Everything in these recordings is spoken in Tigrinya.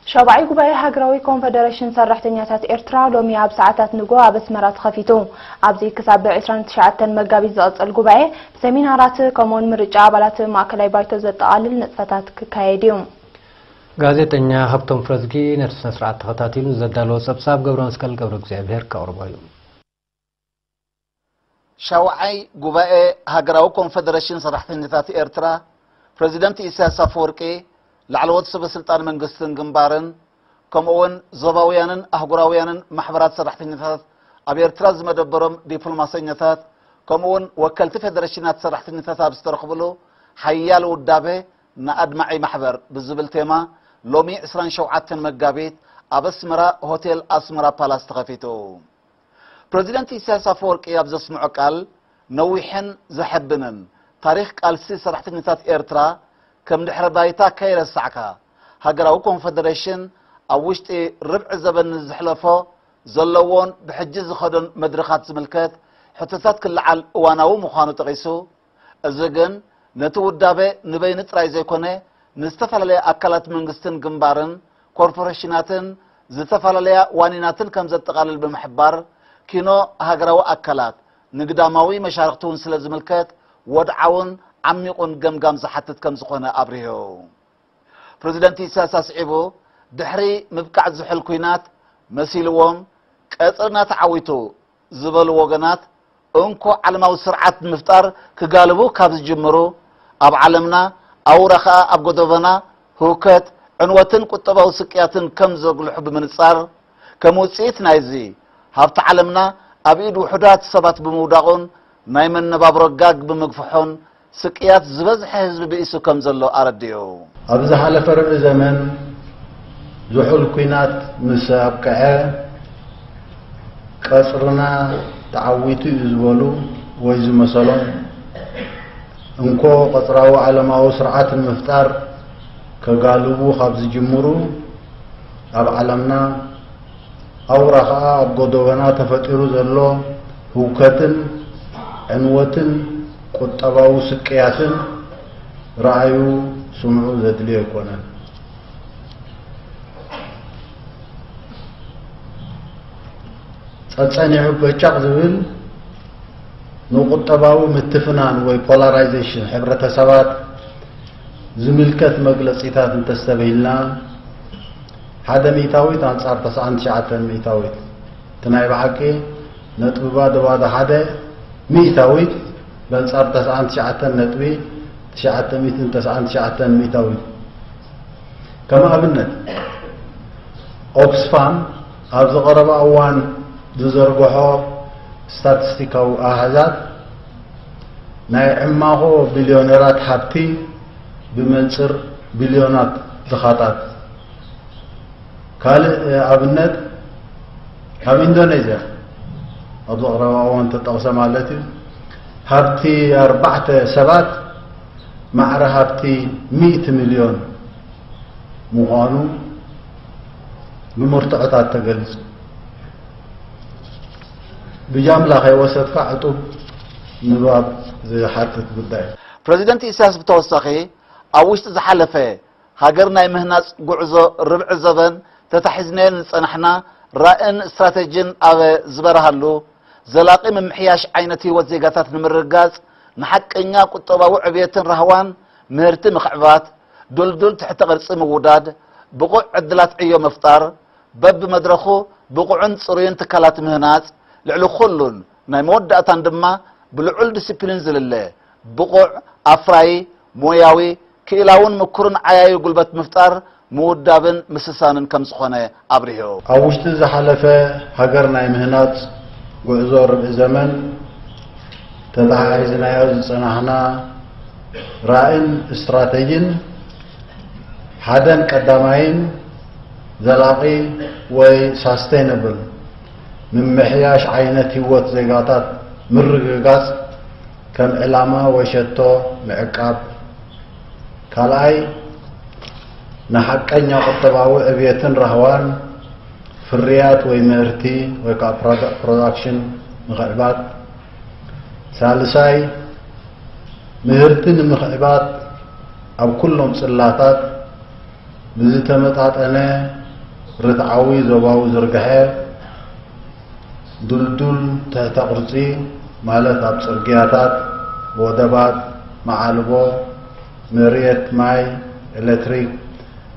ሻብዓይ ጉባኤ ሃገራዊ ኮንፈደሬሽን ሰራሕተኛታት ኤርትራ ሎሚ ኣብ ሰዓታት ንግሆ ኣብ ኣስመራ ተኸፊቱ። ኣብዚ ክሳብ ብ ዕስራን ትሽዓተን መጋቢት ዝቕጽል ጉባኤ ብሰሚናራት ከምኡውን ምርጫ ኣባላት ማእከላይ ባይቶ ዘጠቓልል ንጥፈታት ክካየድ እዩ። ጋዜጠኛ ሃብቶም ፍረዝጊ ነቲ ስነ ስርዓት ተኸታቲሉ ዘዳለዎ ጸብጻብ ገብረ መስቀል ገብረ እግዚኣብሔር ከቕርቦ እዩ። ሻውዓይ ጉባኤ ሃገራዊ ኮንፈደሬሽን ሰራሕተኛታት ኤርትራ፣ ፕረዚደንት ኢሳያስ ኣፈወርቂ፣ ላዕለዎት ሰበ ስልጣን መንግስትን ግንባርን፣ ከምኡውን ዞባውያንን ኣህጉራውያንን ማሕበራት ሰራሕተኛታት ኣብ ኤርትራ ዝመደበሮም ዲፕሎማሰኛታት፣ ከምኡውን ወከልቲ ፌደሬሽናት ሰራሕተኛታት ኣብ ዝተረኽብሉ ሓያል ውዳቤ ንኣድማዒ ማሕበር ብዝብል ቴማ ሎሚ ዕስራን ሸውዓተን መጋቢት ኣብ ኣስመራ ሆቴል ኣስመራ ፓላስ ተኸፊቱ። ፕረዚደንት ኢሳያስ ኣፈወርቂ ኣብ ዘስምዖ ቃል፣ ነዊሕን ዘሐብንን ታሪኽ ቃልሲ ሰራሕተኛታት ኤርትራ ከም ድሕረ ባይታ ከይረሳዕካ፣ ሃገራዊ ኮንፈደሬሽን ኣብ ውሽጢ ርብዒ ዘበን ንዝሕለፎ ዘለዎን ብሕጂ ዝኸዶን መድረኻት ዝምልከት ሕቶታት ክለዓል እዋናዊ ምዃኑ ጠቒሱ፣ እዚ ግን ነቲ ውዳበ ንበይኑ ጥራይ ዘይኮነ፣ ንዝተፈላለያ ኣካላት መንግስትን ግንባርን ኮርፖሬሽናትን ዝተፈላለያ ዋኒናትን ከም ዘጠቓልል ብምሕባር፣ ኪኖ ሃገራዊ ኣካላት ንግዳማዊ መሻርኽቲ እውን ስለ ዝምልከት ወድዓውን ዓሚቑን ገምጋም ዝሓትት ከም ዝኾነ ኣብሪሁ። ፕረዚደንት ኢሳያስ ኣስዒቡ፣ ድሕሪ ምብቃዕ ዝሑል ኲናት መሲልዎም ቀጽርና ተዓዊቱ ዝበሉ ወገናት፣ እንኮ ዓለማዊ ስርዓት ንምፍጣር ክጋልቡ ካብ ዝጅምሩ፣ ኣብ ዓለምና ኣውራ ኸኣ ኣብ ጎደቦና ህውከት፣ ዕንወትን ቁጠባዊ ስቅያትን ከም ዘጉልሑ ብምንጻር፣ ከም ውጽኢት ናይዚ፣ ሃብቲ ዓለምና ኣብ ኢድ ውሑዳት ሰባት ብምውዳቑን ናይ መነባብሮ ጋግ ብምግፍሑን ስቅያት ዝበዝሐ ህዝቢ ብኢሱ ከም ዘሎ ኣረዲኡ። ኣብ ዝሓለፈ ርብዒ ዘመን ዝሑል ኲናት ምስ ኣብቅዐ፣ ቀጽርና ተዓዊቱ እዩ ዝበሉ ወይ ዝመሰሎም፣ እንኮ ቀጽራዊ ዓለማዊ ስርዓት ንምፍጣር ከጋልቡ ካብ ዝጅምሩ፣ ኣብ ዓለምና ኣውራ ኸኣ ኣብ ጎደቦና ተፈጢሩ ዘሎ ህውከትን ዕንወትን ቁጠባዊ ስቅያትን ረኣዩ ስምዑ ዘድልዮ ኣይኮነን። ጸጸኒሑ በጫቕ ዝብል ንቁጠባዊ ምትፍናን ወይ ፖላራይዜሽን ሕብረተሰባት ዝምልከት መግለጺታት እንተስተብሂልና፣ ሓደ ሚእታዊት ኣንጻር ተስዓን ትሽዓተን ሚእታዊት፣ እቲ ናይ ብሓቂ ነጥቢ ባዶ ባዶ ሓደ ሚእታዊት በንጻር ተስዓን ትሽዓተን ነጥቢ ትሽዓተ ሚእትን ተስዓን ትሽዓተን ሚእታዊት። ከም ኣብነት፣ ኦክስፋም ኣብዚ ቀረባ እዋን ዝዘርግሖ ስታቲስቲካዊ ኣሃዛት፣ ናይ ዕማኾ ቢልዮነራት ሃብቲ ብመንጽር ቢልዮናት ድኻታት። ካልእ ኣብነት፣ ኣብ ኢንዶኔዝያ ኣብዚ ቀረባ እዋን ተጠቕሰ ማለት እዩ፣ ሃብቲ ኣርባዕተ ሰባት ማዕረ ሃብቲ ሚእቲ ሚልዮን ምዃኑ ብመርትዖታት ተገሊጹ። ብጃምላ ከይወሰድካ ዕጡብ ንባብ ዝሓትት ጉዳይ። ፕረዚደንት ኢሳያስ ብተወሳኺ፣ ኣብ ውሽጢ ዝሓለፈ ሃገር ናይ ምህናጽ ጉዕዞ ርብዒ ዘበን ተታሒዝናዮ ንዝጸናሕና ራእን ስትራተጂን ኣብ ዝበርሃሉ፣ ዘላቒ ምምሕያሽ ዓይነት ህይወት ዜጋታት ንምርግጋጽ፣ ንሓቀኛ ቁጠባዊ ዕብየትን ራህዋን ምህርቲ ምኽዕባት፣ ድልዱል ትሕተ ቅርጺ ምውዳድ፣ ብቑዕ ዕድላት ዕዮ ምፍጣር፣ በብመድረኹ ብቑዕን ጽሩይን ትካላት ምህናጽ፣ ልዕሊ ኩሉን ናይ መወዳእታን ድማ ብልዑል ዲሲፕሊን ዝልለ፣ ብቑዕ፣ ኣፍራዪ፣ ሞያዊ፣ ክኢላውን ምኩርን ዓያዩ ጉልበት ምፍጣር ምውዳብን ምስሳንን ከም ዝኾነ ኣብሪሁ። ኣብ ውሽጢ ዝሓለፈ ሃገር ናይ ምህናጽ ጉዕዞ ርብዒ ዘመን ተተሓሒዝናዮ ዝጸናሕና ራእን ስትራተጂን ሓደን ቀዳማይን ዘላቒ ወይ ሳስቴይነብል ምምሕያሽ ዓይነት ህይወት ዜጋታት ምርግጋጽ ከም ዕላማ ወይ ሸቶ ምዕቃብ፣ ካልኣይ ንሓቀኛ ቁጠባዊ ዕብየትን ራህዋን ፍርያት ወይ ምህርቲ ወይ ከዓ ፕሮዳ- ፕሮዳክሽን ምኽዕባት፣ ሳልሳይ ምህርቲ ንምኽዕባት ኣብ ኩሎም ጽላታት ብዝተመጣጠነ ርትዓዊ ዞባዊ ዝርግሐ፣ ድልዱል ትሕተ ቅርጺ፣ ማለት ኣብ ጽርግያታት፣ ወደባት፣ መዓልቦ፣ መሬት፣ ማይ፣ ኤሌክትሪክ፣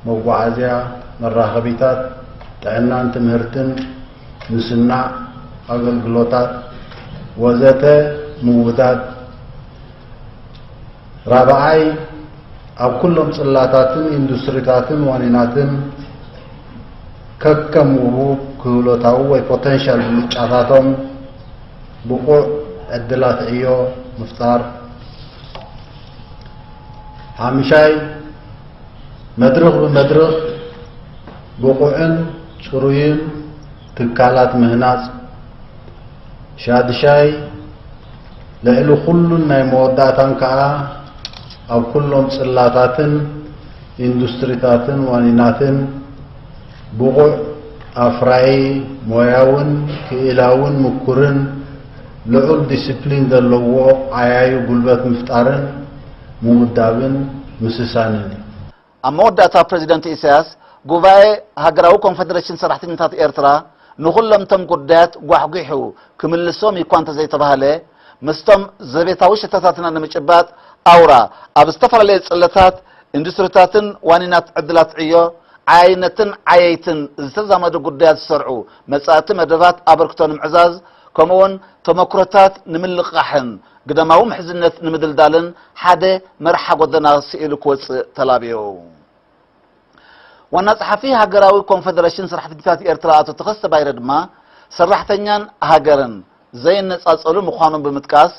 መጓዓዝያ፣ መራኸቢታት፣ ጥዕናን ትምህርትን፣ ምስናዕ ኣገልግሎታት ወዘተ ምውዳድ። ራብዓይ፣ ኣብ ኩሎም ጽላታትን ኢንዱስትሪታትን ዋኒናትን ከከም ውሁብ ክህሎታዊ ወይ ፖተንሻል ብልጫታቶም ብቑዕ ዕድላት ዕዮ ምፍጣር። ሓምሻይ፣ መድረኽ ብመድረኽ ብቑዕን ጽሩይን ትካላት ምህናጽ። ሻድሻይ፣ ልዕሊ ኩሉን ናይ መወዳእታን ከኣ ኣብ ኩሎም ጽላታትን ኢንዱስትሪታትን ዋኒናትን ብቑዕ ኣፍራዪ ሞያውን ክኢላውን ምኩርን ልዑል ዲስፕሊን ዘለዎ ዓያዩ ጉልበት ምፍጣርን ምውዳብን ምስሳንን እዩ። ኣብ መወዳእታ ፕረዚደንት ኢሳያስ፣ ጉባኤ ሃገራዊ ኮንፈደሬሽን ሰራሕተኛታት ኤርትራ ንኹሎም እቶም ጉዳያት ጓሕጒሑ ክምልሶም እዩ እኳ እንተዘይተባህለ፣ ምስቶም ዘቤታዊ ሽቶታትና ንምጭባጥ ኣውራ ኣብ ዝተፈላለዩ ጽለታት፣ ኢንዱስትሪታትን ዋኒናት ዕድላት ዕዮ፣ ዓያይነትን ዓየይትን ዝተዛመዱ ጉዳያት ዝሰርዑ መጻእቲ መደባት ኣበርክቶ ንምዕዛዝ፣ ከምኡውን ተመክሮታት ንምልቃሕን ግዳማዊ ምሕዝነት ንምድልዳልን ሓደ መርሓ ጎደና ስኢሉ ክወጽእ ተላብዩ። ዋና ጸሓፊ ሃገራዊ ኮንፈደሬሽን ሰራሕተኛታት ኤርትራ ኣቶ ተኸስተ ባይረ ድማ፣ ሰራሕተኛን ሃገርን ዘይነጻጸሉ ምዃኖም ብምጥቃስ፣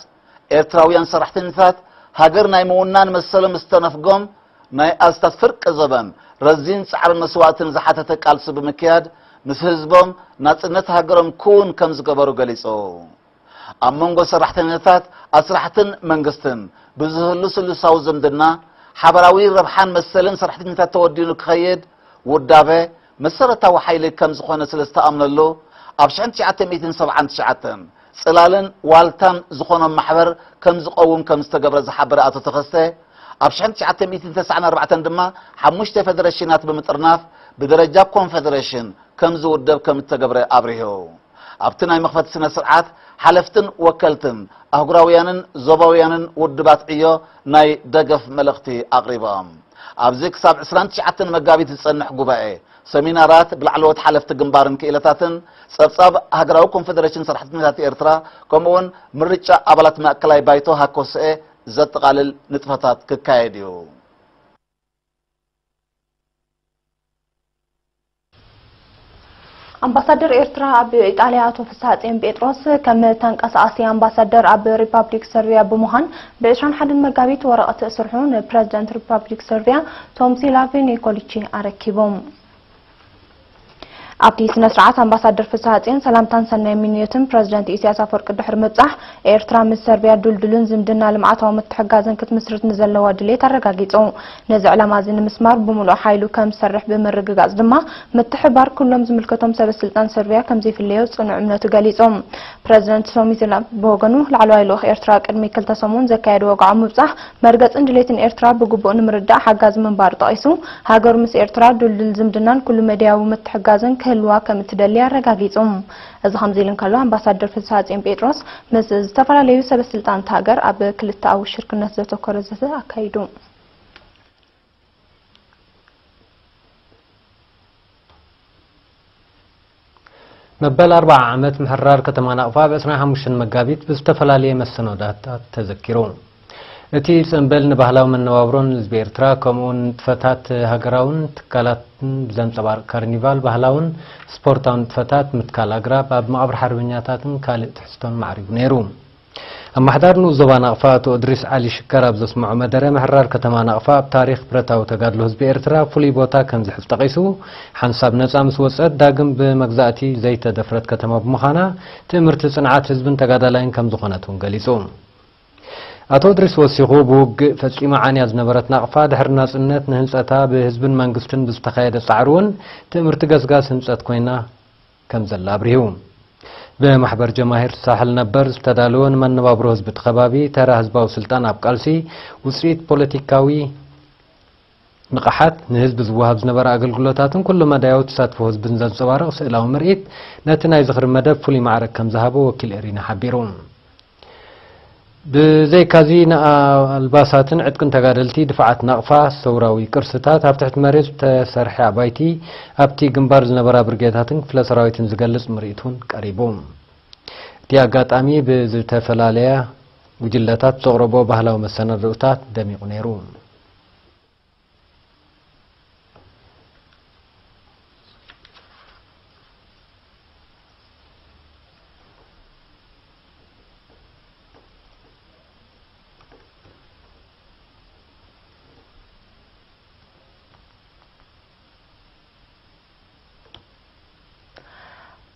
ኤርትራውያን ሰራሕተኛታት ሃገር ናይ ምውናን መሰሎም ዝተነፍጎም፣ ናይ ኣስታት ፍርቂ ዘበን ረዚን ጻዕርን መስዋእትን ዝሓተተ ቃልሲ ብምክያድ፣ ምስ ህዝቦም ናጽነት ሃገሮም ክውን ከም ዝገበሩ ገሊጹ። ኣብ መንጎ ሰራሕተኛታት፣ ኣስራሕትን መንግስትን ብዝህሉ ስሉሳዊ ዝምድና፣ ሓበራዊ ረብሓን መሰልን ሰራሕተኛታት ተወዲኑ ክኸይድ ውዳበ መሰረታዊ ሓይሊ ከም ዝኾነ ስለ ዝተኣምነሉ፣ ኣብ ሽሕን ትሽዓተ ሚእትን ሰብዓን ትሽዓተን ጽላልን ዋልታን ዝኾኖም ማሕበር ከም ዝቐውም ከም ዝተገብረ ዝሓበረ ኣቶ ተኸስተ፣ ኣብ ሽሕን ትሽዓተ ሚእትን ተስዓን ኣርባዕተን ድማ ሓሙሽተ ፌደሬሽናት ብምጥርናፍ ብደረጃ ኮንፌደሬሽን ከም ዝውደብ ከም እተገብረ ኣብሪሁ። ኣብቲ ናይ መኽፈቲ ስነ ስርዓት፣ ሓለፍትን ወከልትን ኣህጉራውያንን ዞባውያንን ውድባት ዕዮ ናይ ደገፍ መልእኽቲ ኣቕሪቦም። ኣብዚ ክሳብ ዕስራን ትሽዓተን መጋቢት ዝጸንሕ ጉባኤ፣ ሰሚናራት ብላዕለዎት ሓለፍቲ ግንባርን ክኢላታትን፣ ጸብጻብ ሃገራዊ ኮንፈደሬሽን ሰራሕተኛታት ኤርትራ፣ ከምኡውን ምርጫ ኣባላት ማእከላይ ባይቶ ሃኮስኤ ዘጠቓልል ንጥፈታት ክካየድ እዩ። ኣምባሳደር ኤርትራ ኣብ ኢጣልያ ኣቶ ፍስሃጽዮን ጴጥሮስ፣ ከም ተንቀሳቓሲ ኣምባሳደር ኣብ ሪፓብሊክ ሰርቢያ ብምዃን፣ ብ ዕስራን ሓደን መጋቢት ወረቐት ስርሑ ንፕረዚደንት ሪፓብሊክ ሰርቢያ ቶምሲላቭ ኒኮሊቺ ኣረኪቦም። ኣብቲ ስነ ስርዓት፣ ኣምባሳደር ፍስሃጽዮን ሰላምታን ሰናይ ምንዮትን ፕረዚደንት ኢሳያስ ኣፈወርቂ ድሕሪ ምብጻሕ፣ ኤርትራ ምስ ሰርቢያ ድልዱልን ዝምድና ልምዓታዊ ምትሕግጋዝን ክትምስርት ንዘለዋ ድሌት ኣረጋጊጹ። ነዚ ዕላማ እዚ ንምስማር ብምሉእ ሓይሉ ከም ዝሰርሕ ብምርግጋጽ ድማ፣ ምትሕብባር ኩሎም ዝምልከቶም ሰበ ስልጣን ሰርቢያ ከም ዘይፍለዮ ጽኑዕ እምነቱ ገሊጹ። ፕረዚደንት ቶሚስላቭ ብወገኑ፣ ላዕለዋይ ልኡኽ ኤርትራ ቅድሚ ክልተ ሰሙን ዘካየድዎ ወግዓዊ ምብጻሕ፣ መርገጽን ድሌትን ኤርትራ ብግቡእ ንምርዳእ ሓጋዚ ምንባሩ ጠቒሱ፣ ሃገሩ ምስ ኤርትራ ድልዱል ዝምድናን ኩሉ መዳያዊ ምትሕግጋዝን ክህልዋ ከም እትደሊ ኣረጋጊጹ። እዚ ከምዚ ኢሉ እንከሎ፣ ኣምባሳደር ፍስሃጽዮን ጴጥሮስ ምስ ዝተፈላለዩ ሰበ ስልጣን እታ ሃገር ኣብ ክልተኣዊ ሽርክነት ዘተኮረ ዘተ ኣካይዱ። መበል ኣርብዓ ዓመት ምሕራር ከተማ ናቕፋ ኣብ ዕስራን ሓሙሽተን መጋቢት ብዝተፈላለየ መሰናዶታት ተዘኪሩ። እቲ ጽንብል ንባህላዊ መነባብሮን ህዝቢ ኤርትራ፣ ከምኡውን ንጥፈታት ሃገራውን ትካላትን ብዘንጸባርቕ ካርኒቫል፣ ባህላውን ስፖርታውን ንጥፈታት፣ ምትካል ኣግራብ፣ ኣብ መቓብር ሓርበኛታትን ካልእ ትሕዝቶን ማዕሪጉ ነይሩ። ኣመሓዳሪ ንኡስ ዞባ ናቕፋ ኣቶ እድሪስ ዓሊ ሽከር ኣብ ዘስምዖ መደረ፣ ምሕራር ከተማ ናቕፋ ኣብ ታሪኽ ብረታዊ ተጋድሎ ህዝቢ ኤርትራ ፍሉይ ቦታ ከም ዝሕዝ ጠቒሱ፣ ሓንሳብ ነጻ ምስ ወጸት ዳግም ብመግዛእቲ ዘይተደፍረት ከተማ ብምዃና፣ ትእምርቲ ጽንዓት ህዝብን ተጋዳላይን ከም ዝኾነት እውን ገሊጹ። ኣቶ እድሪስ ወሲኹ፣ ብውግእ ፈጺማ ዓንያ ዝነበረት ናቕፋ፣ ድሕሪ ናጽነት ንህንጸታ ብህዝብን መንግስትን ብዝተኻየደ ጻዕሪ እውን ትእምርቲ ገስጋስ ህንጸት ኮይና ከም ዘላ ኣብሪሁ። ብማሕበር ጀማሂር ሳሕል ነበር ዝተዳለወ ንመነባብሮ ህዝቢ እቲ ከባቢ ተራ ህዝባዊ ስልጣን ኣብ ቃልሲ ውጽኢት ፖለቲካዊ ንቕሓት፣ ንህዝቢ ዝወሃብ ዝነበረ ኣገልግሎታትን ኩሉ መዳያዊ ተሳትፎ ህዝብን ዘንጸባርቕ ስእላዊ ምርኢት ነቲ ናይ ዝኽሪ መደብ ፍሉይ ማዕረግ ከም ዝሃቦ ወኪል ኤሪና ሓቢሩ። ብዘይካዚ ንኣልባሳትን ዕጥቅን ተጋደልቲ፣ ድፋዓት ናቕፋ፣ ሰውራዊ ቅርስታት፣ ኣብ ትሕቲ መሬት ዝተሰርሐ ኣባይቲ፣ ኣብቲ ግንባር ዝነበራ ብርጌዳትን ክፍለ ሰራዊትን ዝገልጽ ምርኢት እውን ቀሪቡ። እቲ ኣጋጣሚ ብዝተፈላለያ ጉጅለታት ዘቕረቦ ባህላዊ መሰናድኦታት ደሚቑ ነይሩ።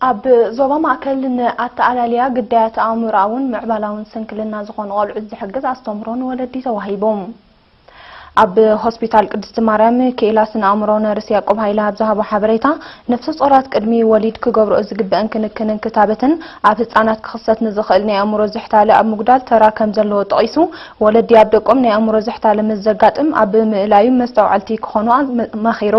ኣብ ዞባ ማእከል ንኣተኣላልያ ግዳያት ኣእምሮኣውን ምዕባላውን ስንክልና ዝኾኑ ቆልዑት ዝሕግዝ ኣስተምህሮ ንወለዲ ተዋሂቡ። ኣብ ሆስፒታል ቅድስቲ ማርያም ክኢላ ስነ ኣእምሮ ነርስ ያዕቆብ ሃይለ ኣብ ዝሃቦ ሓበሬታ፣ ነፍሰ ጾራት ቅድሚ ወሊድ ክገብርኦ ዝግበአን ክንክንን ክታበትን ኣብ ህጻናት ክኽሰት ንዝኽእል ናይ ኣእምሮ ዝሕታለ ኣብ ምጉዳል ተራ ከም ዘለዎ ጠቒሱ፣ ወለዲ ኣብ ደቆም ናይ ኣእምሮ ዝሕታለ ምስ ዘጋጥም ኣብ ምእላዩ መስተውዓልቲ ክኾኑ መኺሩ።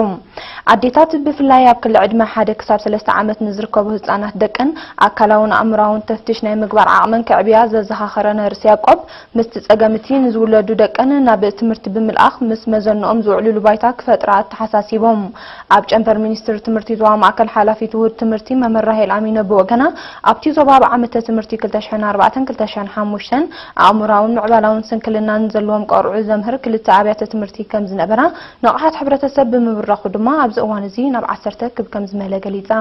ኣዴታት ብፍላይ ኣብ ክሊ ዕድመ ሓደ ክሳብ ሰለስተ ዓመት ንዝርከቡ ህጻናት ደቀን ኣካላውን ኣእምራውን ተፍትሽ ናይ ምግባር ዓቕመን ከዕብያ ዘዘኻኸረ ነርስ ያዕቆብ፣ ምስቲ ጸገም እቲ ንዝውለዱ ደቀን ናብ ትምህርቲ ብምልኣኽ ምስ መዘንኦም ዝውዕሉሉ ባይታ ክፈጥራ ኣተሓሳሲቦም። ኣብ ጨንፈር ሚኒስትሪ ትምህርቲ ዞባ ማእከል ሓላፊት ውህድ ትምህርቲ መምህር ራሄል ኣሚነ ብወገና፣ ኣብቲ ዞባ ኣብ ዓመተ ትምህርቲ ክልተ ሽሕን ኣርባዕተን ክልተ ሽሕን ሓሙሽተን ኣእምራውን ምዕባላውን ስንክልናን ዘለዎም ቆርዑ ዘምህር ክልተ ኣብያተ ትምህርቲ ከም ዝነበራ፣ ንቕሓት ሕብረተሰብ ብምብራኹ ድማ ኣብዚ እዋን እዚ ናብ ዓሰርተ ክብ ከም ዝመለ ገሊጻ።